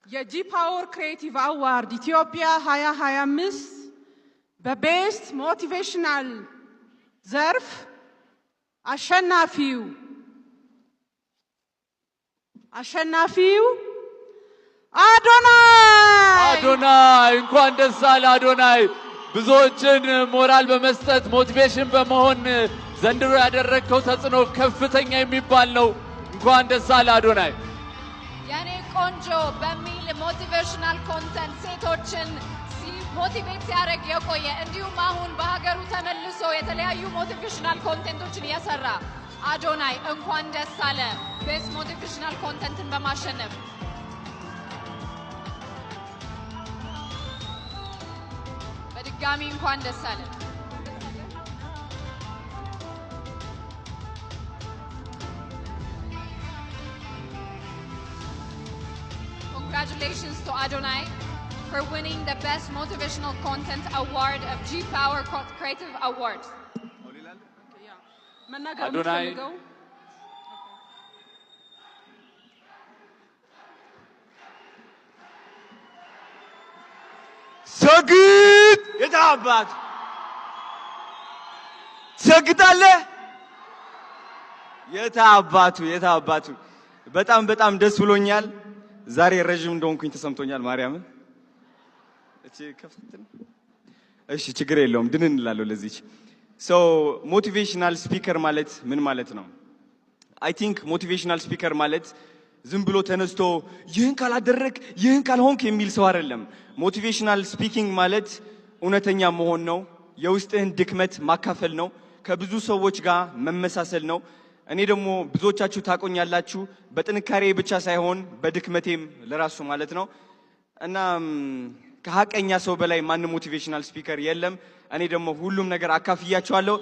የ G Power Creative Award ኢትዮጵያ 2025 በ best motivational ዘርፍ አሸናፊው አዶናይ። አዶናይ፣ እንኳን ደስ አለህ አዶናይ። ብዙዎችን ሞራል በመስጠት፣ motivation በመሆን ዘንድሮ ያደረግከው ተጽዕኖ ከፍተኛ የሚባል ነው። እንኳን ደስ አለህ አዶናይ። የኔ ቆንጆ በሚል motivational content ሴቶችን motivate ሲያደርግ የቆየ፣ እንዲሁም አሁን በሀገሩ ተመልሶ የተለያዩ motivational content ኦችን የሰራ አዶናይ፣ እንኳን ደስ አለህ best motivational content ን በማሸነፍ። በድጋሚ እንኳን ደስ አለህ። Congratulations to Adonai for winning the Best Motivational Content Award of G Power Creative Awards. መናገር አዶናይ። የምትፈልገው? ሰግጥ፣ የታባት ትሰግጣለህ? የታባቱ፣ የታባቱ። በጣም በጣም ደስ ብሎኛል። ዛሬ ረዥም እንደሆንኩኝ ተሰምቶኛል። ማርያምን፣ እቺ ከፍት። እሺ፣ ችግር የለውም፣ ድንን እንላለሁ ለዚች። So motivational speaker ማለት ምን ማለት ነው? I think motivational speaker ማለት ዝም ብሎ ተነስቶ ይህን ካላደረግ፣ ይህን ካልሆንክ የሚል ሰው አይደለም። Motivational speaking ማለት እውነተኛ መሆን ነው። የውስጥህን ድክመት ማካፈል ነው። ከብዙ ሰዎች ጋር መመሳሰል ነው። እኔ ደግሞ ብዙዎቻችሁ ታቆኛላችሁ በጥንካሬ ብቻ ሳይሆን በድክመቴም ለራሱ ማለት ነው። እና ከሀቀኛ ሰው በላይ ማንም motivational speaker የለም። እኔ ደግሞ ሁሉም ነገር አካፍያችኋለሁ።